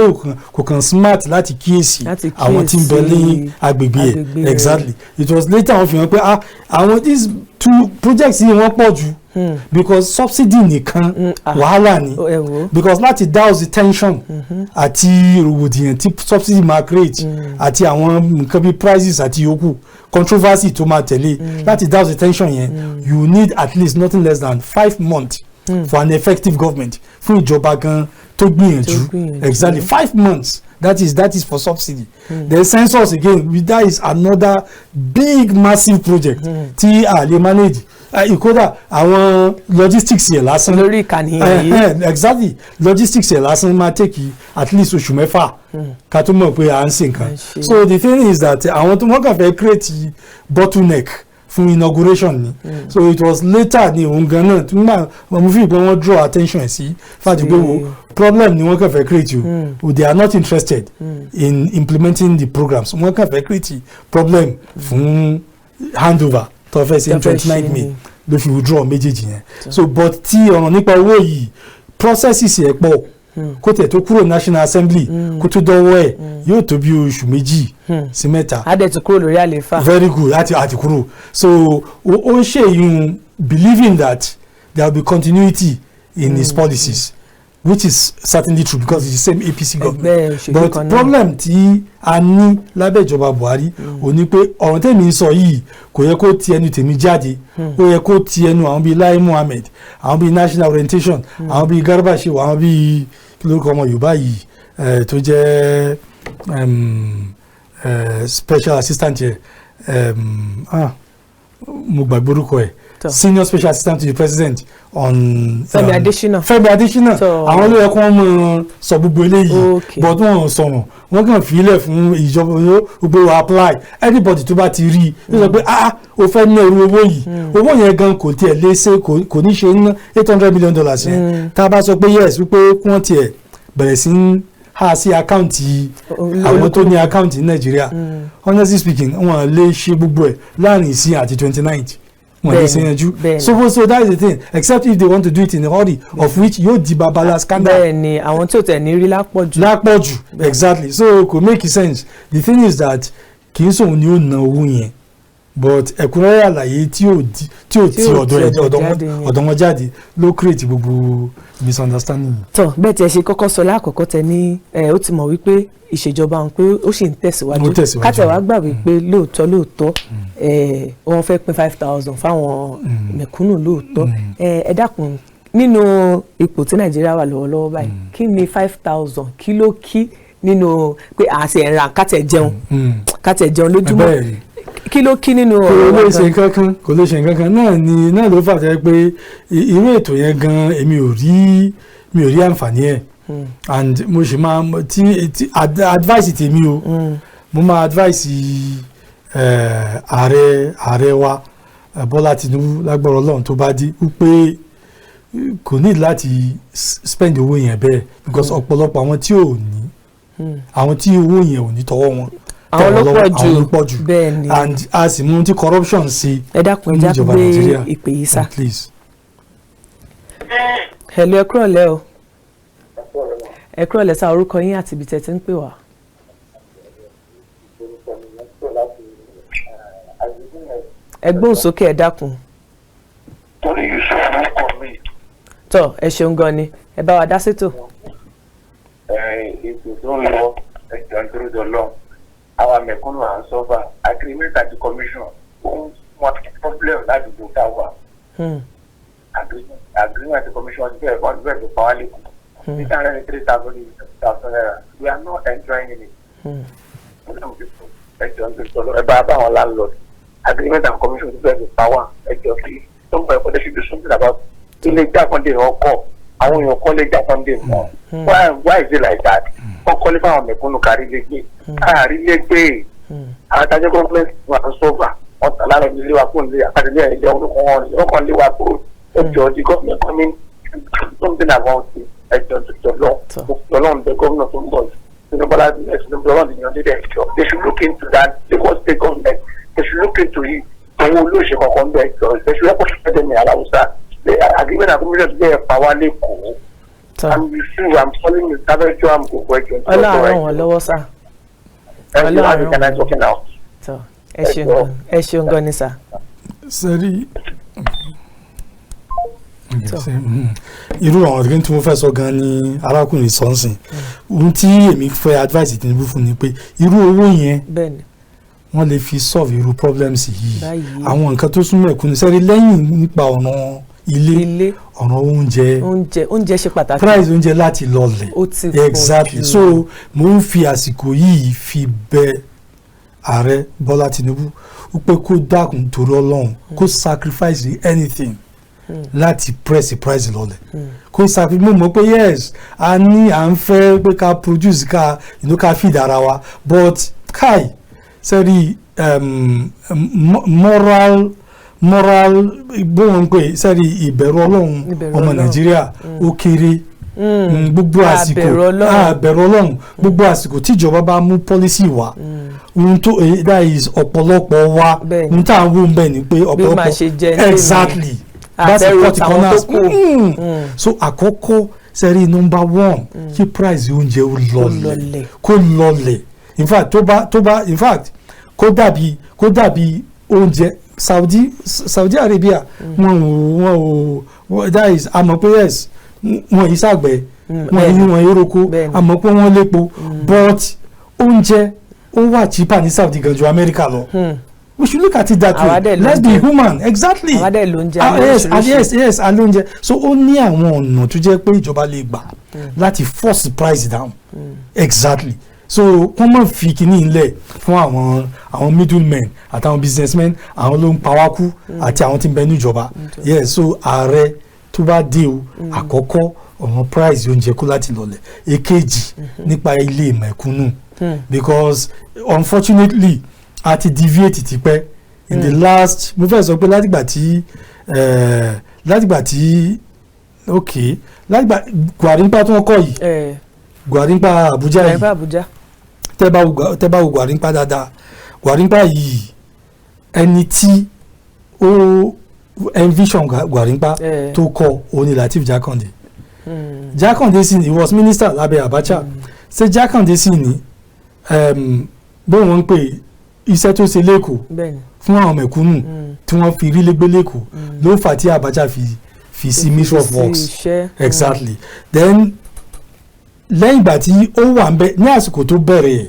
kò kàn smart láti kíyèsí Láti àwọn tí ń bẹ ní kíyèsí agbègbè ẹ̀. agbègbè rẹ̀. Exactly. It was later wọ́n fi hàn pé, ah, àwọn these two projects yìí, wọ́n pọ̀ jù, because subsidy nìkan, wàhálà ni, Ẹ wò ó. because láti douse the tension àti rògbòdìyàn tí subsidy máa create àti àwọn nǹkan bíi prices àti yòókù, controversy tó máa tẹ̀lé, láti douse the tension yẹn, you need at least nothing less than 5 months for an effective government, fún ìjọba gan tó gbìyànjú. Tó gbìyànjú. Exactly, 5 months. That is for subsidy. Then census again, that is another big massive project tí a lè manage. Ìkódà àwọn logistics yẹn lásán Lórí ìkànnì yìí. Exactly, logistics yẹn lásán máa take at least oṣù 6 ká tó mọ̀ pé à ń ṣe nǹkan. À ń ṣe. So the thing is that àwọn tó wọ́n kàn fẹ́ create bottleneck fún inauguration ni. So it was later ni òun gan náà tí wọ́n mo fi pé wọ́n draw attention sí fact pé wo problem ni wọ́n kàn fẹ́ create o. They are not interested in implementing the programs. Wọ́n kàn fẹ́ create problem fún handover tó fẹ́ ṣe Tó fẹ́ 29 ṣe May ni. Ló fi withdraw méjèèjì yẹn. So but tí ọ̀rọ̀ nípa owó yìí, processes ẹ̀ pọ̀. Kó tẹ̀ tó kúrò National Assembly, kó tó dọ́wọ́ ẹ̀, yóò tó bí oṣù 2 sí 3. Á dẹ̀ tún kúrò lórí àlééfà. Very good. Àti kúrò. So ó ń ṣe ìyún believing that there will be continuity in his policies, which is certainly true because it's the same APC government. Ẹgbẹ́ òṣèlú But kan náà. problem tí a ní lábẹ́ ìjọba Buhari ò ní pé ọ̀rọ̀ tèmi ń sọ yìí, kò yẹ kó ti ẹnu tèmi jáde. Ó yẹ kó ti ẹnu àwọn bíi Lai Muhammed, àwọn bíi National Orientation, àwọn bíi Garba Shehu, àwọn bíi, kí lórúkọ ọmọ Yorùbá yìí tó jẹ́ special assistant yẹ, mo gbàgbé orúkọ ẹ̀, Tọ́. Senior special assistant to the president on Fẹ́mi Adésínà. Fẹ́mi Adésínà. Tọ́. Àwọn ló yẹ kó wọ́n mọ sọ gbogbo eléyìí, but wọ́n ò sọ̀rọ̀. Wọ́n kàn fi ilẹ̀ fún ìjọba, gbogbo apply. Anybody tó bá ti rí i ló sọ pé, ah, o fẹ́ ná irú owó yìí. Owó yẹn gan kò tiẹ̀ lé ṣe, kò ní ṣe ná. $800 million yẹn, tá a bá sọ pé yes, wípé kí wọ́n tiẹ̀ bẹ̀rẹ̀ sí ń há sí account àwọn tó ní account ní Nàìjíríà, honestly speaking, wọ́n lè ṣe gbogbo ẹ̀ láàrin ìsìn àti 29th. Wọ́n lè ṣe yanjú. So that is the thing, except if they want to do it in a hurry, of which yóò di babala scandal. Bẹ́ẹ̀ ni, àwọn tí ò tẹ̀ ní rí lápọ̀jù. Lápọ̀jù, exactly. So kò make sense. The thing is that kì í sòun ni ó ná owó yẹn, but ẹ̀kúnrẹ́rẹ́ àlàyé tí ò ti Tí ò ọ̀dọ̀ ti ẹ̀ ọ̀dọ̀ ọ̀dọ̀ wọn jáde yẹn. ọ̀dọ̀ wọn jáde ló create gbogbo misunderstanding yìí. Tọ bẹ́ẹ̀ tí ẹ ṣe kọ́kọ́ sọ lákọ̀ọ́kọ́, tẹ ní ẹ ó ti mọ̀ wípé ìṣèjọba òun pé ó sì ń tẹ̀síwájú. Ó tẹ̀síwájú. Kátẹ̀ wá gbà wípé lóòótọ́ lóòótọ́ ẹ wọ́n fẹ́ pín 5,000 fáwọn mẹ̀kúnnù lóòótọ́. Ẹ dákun, nínú ipò tí Nàìjíríà wà lọ́wọ́lọ́wọ́ báyìí, kí ni 5,000, kí ló kí nínú pé àti ẹ̀ràn kátẹ̀ jẹun lójúmọ́? Bẹ́ẹ̀ ni. Kí ló kí nínú Kò ọ̀rọ̀ wa lè ṣe gan? nǹkan kan, kò lè ṣe nǹkan kan. Náà ni náà ló fà tẹ́ pé irú ètò yẹn gan, èmi ò rí, mi ò rí àǹfààní ẹ̀. And mo sì máa tí advice tèmi o, mo máa advice ààrẹ wa, Bọ́lá Tinubu, lágbára Ọlọ́run tó bá dé, wípé kò ní láti spend owó yẹn bẹ́ẹ̀, because ọ̀pọ̀lọpọ̀ àwọn tí ò ní, àwọn tí owó yẹn ò ní tọwọ́ wọn Àwọn ló tẹ̀ wọ́n pọ̀ lọ́wọ́, jù. àwọn ló pọ̀ jù. Bẹ́ẹ̀ ni. And a sì mú tí corruption ṣe Ẹ dákun, ẹ já níjọba gbé Nàìjíríà. ìpè yìí sá. Please. Hello, ẹ kúrọ̀lẹ́ o. Ẹ kúrọ̀lẹ́ sá. Orúkọ yín àti ibi tẹ́ ti ń pè wá. Ẹ gbóhùn sókè, ẹ dákun. Torí Yusuf ló kọ mí. Tọ, ẹ ṣeun gan ni. Ẹ bá wa dá sétò. Ètò tó ń lọ, ẹjọ́ ń dúró dọ̀ lọ, àwa mẹ̀kúnnù à ń suffer. Agreement àti commission, ó ń fún wa problem ládùúgbò tá a wà. Agreement àti commission ti bẹ́ẹ̀, wọ́n ti bẹ́ẹ̀ tó pa wá lẹ́kọ̀ọ́ 603,000 thousand naira. We are not enjoying it. Ẹjọ́ ń tọ́lọ́ ẹ bá bá àwọn landlord agreement and commission tó fẹ́ẹ́ fi pa wá. Ẹjọ́ kí tó ń bọ̀ ẹ̀kọ́, they should do something about ilé Jákàndé. Ọkọ̀ àwọn èèyàn kọ́lé Jákàndé mọ́. Why is it like that? Wọ́n kọ́lé fáwọn mẹ̀kúnnù kárí lé gbé, káàrí lé gbé. Àwọn adájọ́ gọ́ọ̀mẹ̀ntì wà ń sọ́fà, wọ́n tà lára ilé wa kúrò nílé àkàtúndé ẹ̀jẹ̀ wọn kàn lé wa kúrò. Ẹjọ́, the government coming, something about it. Ẹjọ́ tó lọ Ọlọ́run bẹ gómìnà tó ń bọ̀, Tinubu, Bọ́lá Tinubu, Ọlọ́run ti yan dídẹ̀. Ẹjọ́, they should look into that. Lagos State government, they should look into it. Owó olóòṣè kankan bẹ. Ẹjọ́, they should help us get them aláwùsá the agreement and commission bẹ́ẹ̀ pa wá lẹ́kọ̀ọ́. I'm sure I'm calling you sábẹ́jọ́ àmukòkò. Ẹjọ́. Ọlọ́run ràn wọ́n lọ́wọ́ sá. Ọlọ́run ràn wọ́n lọ́wọ́. Tọ́, ẹ ṣeun gan, ẹ ṣeun gan ni sá. Sẹ́rí irú àwọn ọ̀rẹ́ tí mo fẹ́ sọ gan ni arákùnrin sọ́nsìn. Ohun tí èmi fẹ́ advice Tinubu fún ni pé irú owó yẹn, wọ́n lè fi solve irú problems yìí, àwọn nǹkan tó súnmọ́ ẹ̀kúnni sẹ́rí lẹ́yìn nípa ọ̀nà ilé, ọ̀nà oúnjẹ. Oúnjẹ, oúnjẹ ṣe pàtàkì. Price oúnjẹ láti lọlẹ̀. Ó ti pọ̀ Exactly. jù. So mo ń fi àsìkò yìí fi bẹ ààrẹ Bọ́lá Tinubu wípé kó dákun torí Ọlọ́run, kó sacrifice anything láti press the price lọlẹ̀, kó sacrifice. Mo mọ̀ pé yes, a ní à ń fẹ́ pé ká produce, ká ká feed ara wa, but kai, sẹ́rí moral bóun pé sẹ́rí ìbẹ̀rù Ọlọ́run Ìbẹ̀rù ọmọ Ọlọ́run. Nàìjíríà ó kéré. Gbogbo àsìkò Àbẹ̀rù Ọlọ́run. Àbẹ̀rù Ọlọ́run. Gbogbo àsìkò tíjọba bá mú policy wá, ohun tó that is ọ̀pọ̀lọpọ̀ wa, ohun tá à ń wò ń bẹ̀ ni pé Bí màá ọ̀pọ̀lọpọ̀ ṣe jẹ ní tèmi. Exactly. That's Àfẹ́rò the tàwọn tó corners. kù. So àkọ́kọ́, sẹ́rí, number one, kí price oúnjẹ ó lọlẹ̀. Lọlẹ̀. Kó lọlẹ̀. In fact, tó bá in fact kó dàbí oúnjẹ Saudi Arabia. Wọn ò that is, àmọ́ pé yes, wọn yìí ṣàgbẹ̀, wọn yìí wọn yìí roko, àmọ́ pé wọ́n lépo, but oúnjẹ ó wà cheaper ní Saudi gan ju America lọ. We should look at it that Àwa way. dẹ̀ Let's be lóúnjẹ. human. Exactly. Àwa dẹ̀ lóúnjẹ. Ah, yes, ah, oríṣiríṣi. Yes, alóúnjẹ. So ó ní àwọn ọ̀nà tó jẹ́ pé ìjọba lè gbà láti force the price down. Exactly. So wọ́n máa fi kinní ńlẹ̀ fún àwọn middlemen àtàwọn businessmen, àwọn ló ń pa wá kú, àti àwọn tí ń bẹ níjọba. Yes. So ààrẹ tó bá dé o, àkọ́kọ́, ọ̀ràn price oúnjẹ kó láti lọlẹ̀. Èkejì, nípa ilé mẹ̀kúnnù, because unfortunately a ti deviate tipẹ́ in the last, mo fẹ́ sọ pé látìgbà tí ok, látìgbà Gwarinpa tí wọ́n kọ́ yìí, Gwarinpa Abuja yìí. Gwarinpa Abuja. Tẹ́ bá wo Gwarinpa dáadáa, Gwarinpa yìí, ẹni tí ó envision Gwarinpa tó kọ́ òun ni Lateef Jakande. Jakande sì ni, he was minister lábẹ́ Abacha. Ṣé Jakande sì ni bóun wọ́n ń pè iṣẹ́ tó ṣe lẹ́kọ̀ọ́ fún àwọn mẹ̀kúnnù tí wọ́n fi rí légbé lẹ́kọ̀ọ́ ló fà tí Abacha fi sí Ministry of sí Works. Iṣẹ́. Exactly. Then lẹ́yìn ìgbà tí ó wà ń bẹ ní àsìkò tó bẹ̀rẹ̀ ẹ̀,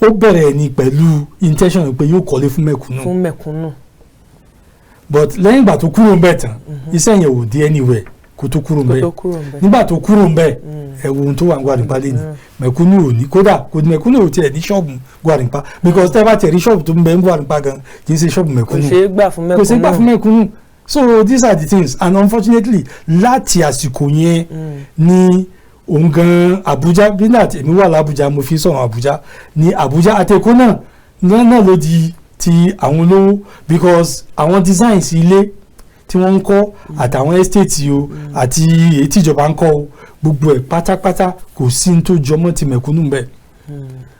ó bẹ̀rẹ̀ ní pẹ̀lú intention pé yóò kọ́lé fún mẹ̀kúnnù. Fún mẹ̀kúnnù. But lẹ́yìn ìgbà tó kúrò ń bẹ̀ tán, iṣẹ́ yẹn ò dé anywhere kó tó kúrò ń Kó bẹ̀. tó kúrò ń bẹ̀. Nígbà tó kúrò ń bẹ̀, ẹ wo ohun tó wà ń Gwarinpa lẹ́nu. Mẹ̀kúnnù ò ní, kódà kò ní, mẹ̀kúnnù ò tiẹ̀ ní ṣọ́ọ̀bù Gwarinpa, because tẹ́ bá tiẹ̀ rí ṣọ́ọ̀bù tó ń bẹ ń Gwarinpa gan, kì í ṣe ṣọ́ọ̀bù Kò mẹ̀kúnnù. ṣeé gbà fún mẹ̀kúnnù. Kò ṣeé gbà fún mẹ̀kúnnù. So these are the things, and unfortunately láti àsìkò yẹn ní òun gan Abuja bí náà, èmi wà l'Abuja, mo fi sọ̀rọ̀ Abuja ní Abuja àti Èkó náà náà ló di ti àwọn olówó, because àwọn designs ilé tí wọ́n ń kọ́ àtàwọn estate o àti èyí tí ìjọba ń kọ́ o, gbogbo ẹ̀ pátápátá, kò sí ní tó jọmọ́ ti mẹ̀kúnnù bẹ́ẹ̀.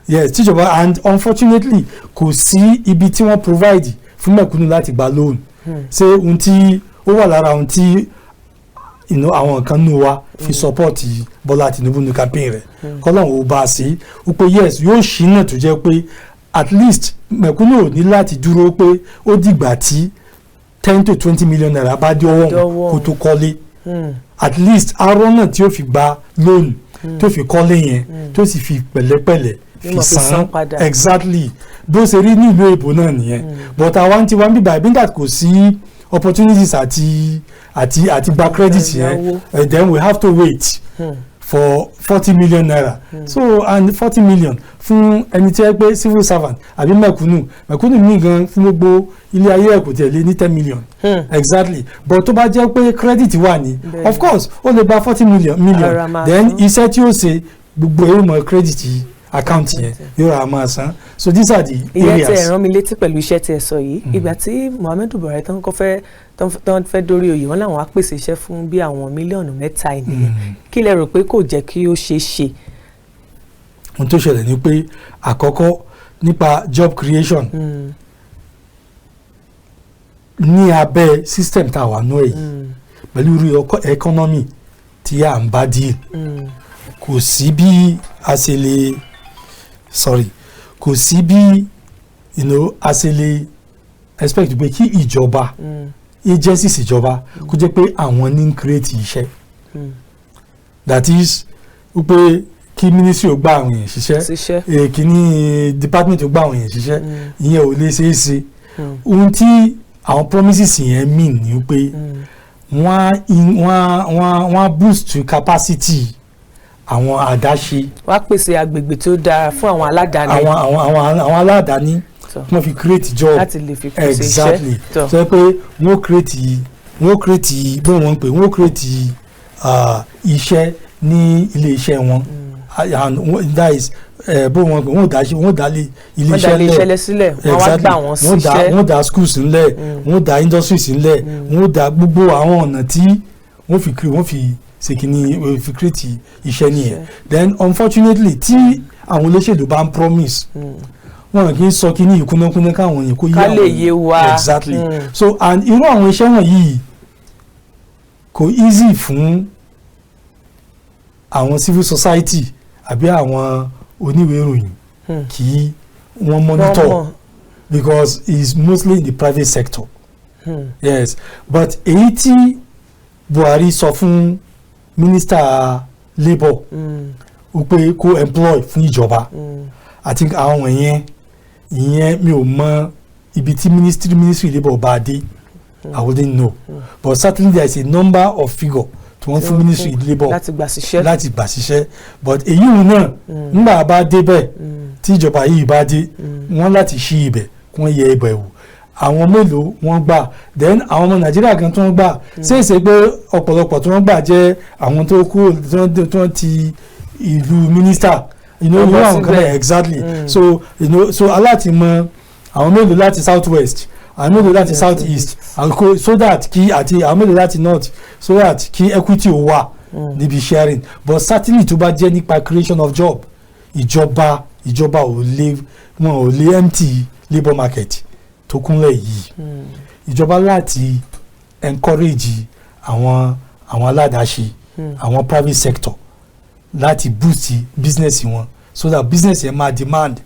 Yes, tíjọba, and unfortunately kò sí ibi tí wọ́n provide fún mẹ̀kúnnù láti gba loan. Ṣé ohun tí ó wà lára ohun tí àwọn nǹkan nù wa fi support Bọ́lá Tinubu ní campaign rẹ̀, kọ́lọ́hún ó bá a sí ó pé yes, yóò ṣí náà tó jẹ́ pé at least mẹ̀kúnnù ò ní láti dúró pé ó dìgbà tí 10 to 20 million naira bá dé ọwọ́ òun kó tó kọ́lé. At least arọ́ náà tí ó fi gba loan tó fi kọ́lé yẹn, tó sì fi pẹ̀lẹ́pẹ̀lẹ́ fi san. Exactly. Bó ṣe rí ní ìlú èbó náà nìyẹn, but àwa ń tiwa ń bíbá ìbí that kò sí opportunities àti gba credit yẹn, then we have to wait. For ₦40 million. So and 40 million fún ẹni tí ẹ pé civil servant àbí mẹ̀kúnnù, mẹ̀kúnnù ní gan, fún gbogbo ilé ayé ẹ̀ kò tiẹ̀ lé ní 10 million. Exactly. But tó bá jẹ́ pé credit wà ní, of course ó lè gba forty million Ara million. máa Then san. iṣẹ́ tí ó ṣe, gbogbo èrò mọ́ credit account yẹn yóò rà máa san. So these are the Ìyẹn areas. tẹ rán mi létí pẹ̀lú iṣẹ́ tí ẹ sọ yìí. Ìgbà tí Muhammadu Buhari tán kọ́ fẹ́ tán fẹ́ dórí oyè, wọn làwọn á pèsè iṣẹ́ fún bí àwọn mílíọ̀nù 3 ènìyàn. Kí lẹ rò pé kò jẹ́ kí ó ṣeé ṣe? Ohun tó ṣẹlẹ̀ ni pé, àkọ́kọ́, nípa job creation ní abẹ́ system tá a wà nú ẹ̀ yìí, pẹ̀lú irú economy tí à ń bá deal, kò sí bí a ṣe lè, sorry, kò sí bí a ṣe lè expect pé kí ìjọba, agencies ìjọba, kó jẹ́ pé àwọn ní ń create iṣẹ́. That is wípé kí ministry ó gba àwọn èèyàn ṣiṣẹ́, ṣiṣẹ́. Kíní department ó gba àwọn èèyàn ṣiṣẹ́, ìyẹn ò lè ṣeé ṣe. Ohun tí àwọn promises yẹn mean ni wípé wọ́n á boost capacity àwọn àdáṣe. Wọ́n á pèsè agbègbè tó dára fún àwọn aládàáni. Àwọn aládàáni, wọ́n fi create job. Láti lè fi pèsè iṣẹ́. Exactly. Sọ pé wọ́n create bí wọ́n ń pè, wọ́n create iṣẹ́ ní ilé iṣẹ́ wọn. And that is bó wọ́n pè, wọ́n dá lé ilé Wọ́n dá iṣẹ́ ilé iṣẹ́ lẹ̀ sílẹ̀, wọ́n wá gbà wọ́n síṣẹ́. Wọ́n dá schools ńlẹ̀, wọ́n dá industries ńlẹ̀, wọ́n dá gbogbo àwọn ọ̀nà tí wọ́n fi ṣe kínní, wọ́n fi create iṣẹ́ nìyẹn. Then unfortunately, tí àwọn olóṣèlú bá ń promise, wọn kì í sọ kínní yìí kúnnákúnná káwọn èèyàn kó yé Ká lè àwọn yé wa. Exactly. So and irú àwọn iṣẹ́ wọ̀nyí kò easy fún àwọn civil society àbí àwọn oníwèé ìròyìn kí wọ́n monitor Wọ́n mọ̀. because it's mostly in the private sector. Yes, but èyí tí Buhari sọ fún minister labour wípé kó employ fún ìjọba, I think àwọn wọ̀nyẹn, ìyẹn mi ò mọ ibi tí ministry labour bá dé. I wouldn't know, but certainly there is a number of figure tí wọ́n fún ministry labour láti gbà síṣẹ́. Láti gbà síṣẹ́. But èyí òun náà, nígbà bá débẹ̀, tí ìjọba yìí bá dé, wọ́n láti ṣí ibẹ̀ kí wọ́n yẹ ibẹ̀ wò, àwọn mélòó wọ́n gbà. Then àwọn ọmọ Nàìjíríà gan tí wọ́n gbà, ṣèṣe pé ọ̀pọ̀lọpọ̀ tí wọ́n gbà jẹ́ àwọn tó kúrò tí wọ́n ti ìlú mínísítà Wọ́n bọ́ àwọn kan síbẹ̀. bẹ́ẹ̀. Exactly. So so aláti mọ àwọn mélòó láti south west, àwọn mélòó láti south east, so that kí àti àwọn mélòó láti north, so that kí equity ó wà níbi sharing. But certainly, tó bá jẹ́ nípa creation of job, ìjọba ò lè, wọn ò lè empty labour market tó kúnlẹ̀ yìí. Ìjọba láti encourage àwọn aládàáṣe, àwọn private sector, láti boost business wọn so that business yẹn máa demand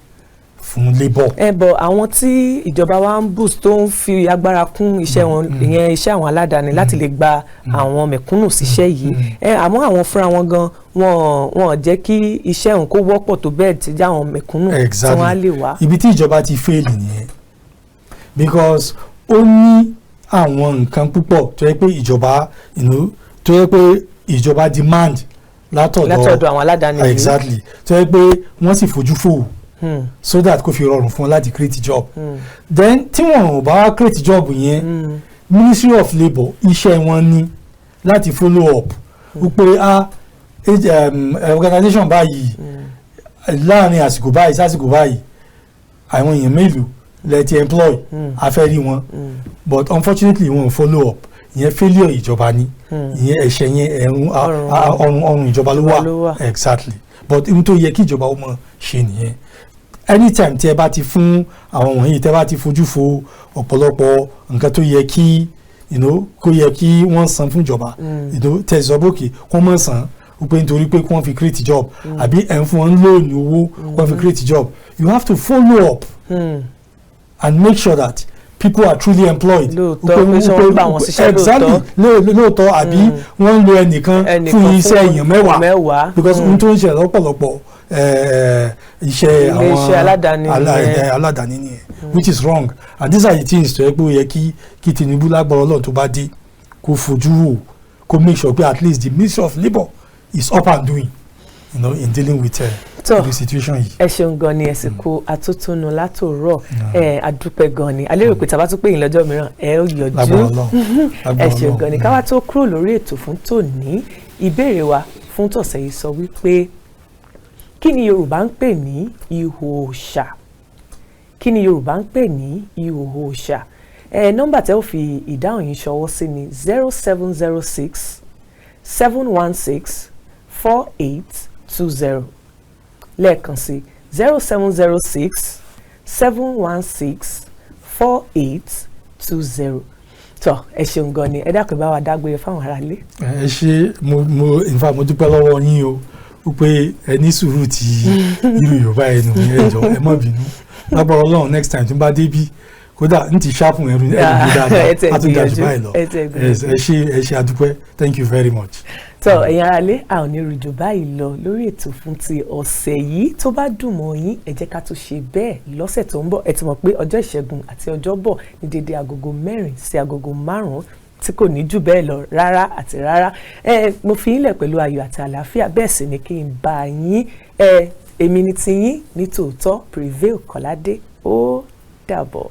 fún labour. Ẹ bọ àwọn tí ìjọba wa ń boost, tó ń fi agbára kún iṣẹ́ wọn, ìyẹn iṣẹ́ àwọn aládàáni, láti lè gba àwọn mẹ̀kúnnù síṣẹ́ yìí ẹ, àmọ́ àwọn fúnra wọn gan, wọn jẹ́ kí iṣẹ́ òun kó wọ́pọ̀ tó bẹ́ẹ̀ tí jẹ́ àwọn mẹ̀kúnnù tí wọ́n á lè wá. Ibi tí ìjọba ti fail nìyẹn, because ó ní àwọn nǹkan púpọ̀ tó yẹ pé ìjọba tó yẹ pé ìjọba demand látọ̀dọ̀ látọ̀dọ̀ àwọn aládàáni yìí. Exactly, tó yẹ pé wọ́n sì fojú fò so that kó fi rọrùn fún wọn láti create job. Then tí wọn ò bá wá create job yẹn, Ministry of Labour, iṣẹ́ wọn ní láti follow up wípé a organization báyìí, láàrin àsìkò báyìí sásìkò báyìí, àwọn èèyàn mélòó lẹ ti employ? A fẹ́ rí wọn. But unfortunately, wọn ò follow up. Ìyẹn failure ìjọba ni. Ìyẹn ẹ̀ṣẹ̀ yẹn, ẹ̀rùn ọrùn ìjọba ló wà. Exactly. But ohun tó yẹ kí ìjọba ó mọ̀ ṣe nìyẹn. Anytime tí ẹ bá ti fún àwọn wọ̀nyí, tẹ́ bá ti fojú fo ọ̀pọ̀lọpọ̀ nǹkan tó yẹ kí kó yẹ kí wọ́n san fún ìjọba, tẹ́ sọ bókè kó mọ̀ san wípé nítorí pé kí wọ́n fi create job, àbí ẹ̀ ń fún wọn loan owó kí wọ́n fi create job, you have to follow up and make sure that people are truly employed. Lóòótọ́, pé ṣé wọ́n gbà wọ́n síṣẹ́ lóòótọ́. Exactly, lóòótọ́, àbí wọ́n ń lo ẹnìkan fún iṣẹ́ èèyàn 10, because ohun tó ń ṣe lọ́pọ̀lọpọ̀ iṣẹ́ àwọn aládàáni. Aládàáni nìyẹn, which is wrong. And these are the things tó yẹ pé ó yẹ kí Tinubu, lágbára Ọlọ́run, tó bá dé, kó fojú wò, kó make sure pé at least the Ministry of Labour is up and doing in dealing with the situation yìí. Ẹ ṣeun gan ni, ẹ sì kú atótónu látòrọ. Ẹ adúpẹ́ gan ni. A lérò pé tàbá tún pè yín lọ́jọ́ mìíràn, ẹ ó yọjú. Lágbára Ọlọ́run. Ẹ Lágbára ṣeun Ọlọ́run. gan ni. Ká wá tó kúrò lórí ètò fún tòní, ìbéèrè wa fún tọ̀sẹ̀ yìí sọ wípé, kí ni Yorùbá ń pè ní ihò òòṣà? Kí ni Yorùbá ń pè ní ihò òòṣà? Ẹ nọ́mbà tẹ́ ò fi ìdáhùn yìí ṣọwọ́ sí ni 07067164820. Lẹ́ẹ̀kan sí, 07067164820. Tọ́, ẹ ṣeun gan ni. Ẹ dákun, bá wa dágbére fáwọn aráalé. Ẹ ṣe. Mo in fact, mo dúpẹ́ lọ́wọ́ yín o, wípé ẹ ní sùúrù tí irú Yorùbá ẹnu mi. Ẹ jọ̀ọ́, ẹ má bínú. Lágbára Ọlọ́run, next time tí n bá débí, kódà n ti sharpen ẹrù ẹnu mi dáadáa. Ẹ tẹ̀ Á tún dáa jù gbìyànjú, báyìí lọ. ẹ tẹ̀ gbìyànjú. Ẹ ṣe, ẹ ṣe, àdúpẹ́. Thank you very much. Tọ, ẹ̀yin aráalé, a ò ní rújò báyìí lọ lórí ètò fún ti ọ̀sẹ̀ yìí. Tó bá dùn mọ́ yín, ẹ jẹ́ ká tún ṣe bẹ́ẹ̀ lọ́sẹ̀ tó ń bọ̀. Ẹ ti mọ̀ pé ọjọ́ Ìṣẹ́gun àti Ọjọ́bọ̀ ní dédé agogo 4 sí agogo 5, tí kò ní jù bẹ́ẹ̀ lọ rárá àti rárá. Ẹ mo fi yín lẹ̀ pẹ̀lú ayọ̀ àti àlàáfíà, bẹ́ẹ̀ sì ni kí n bá yín. Ẹ èmi ni tiyín ní tòótọ́, Prevail Kọ́ládé. Ó dàbọ̀.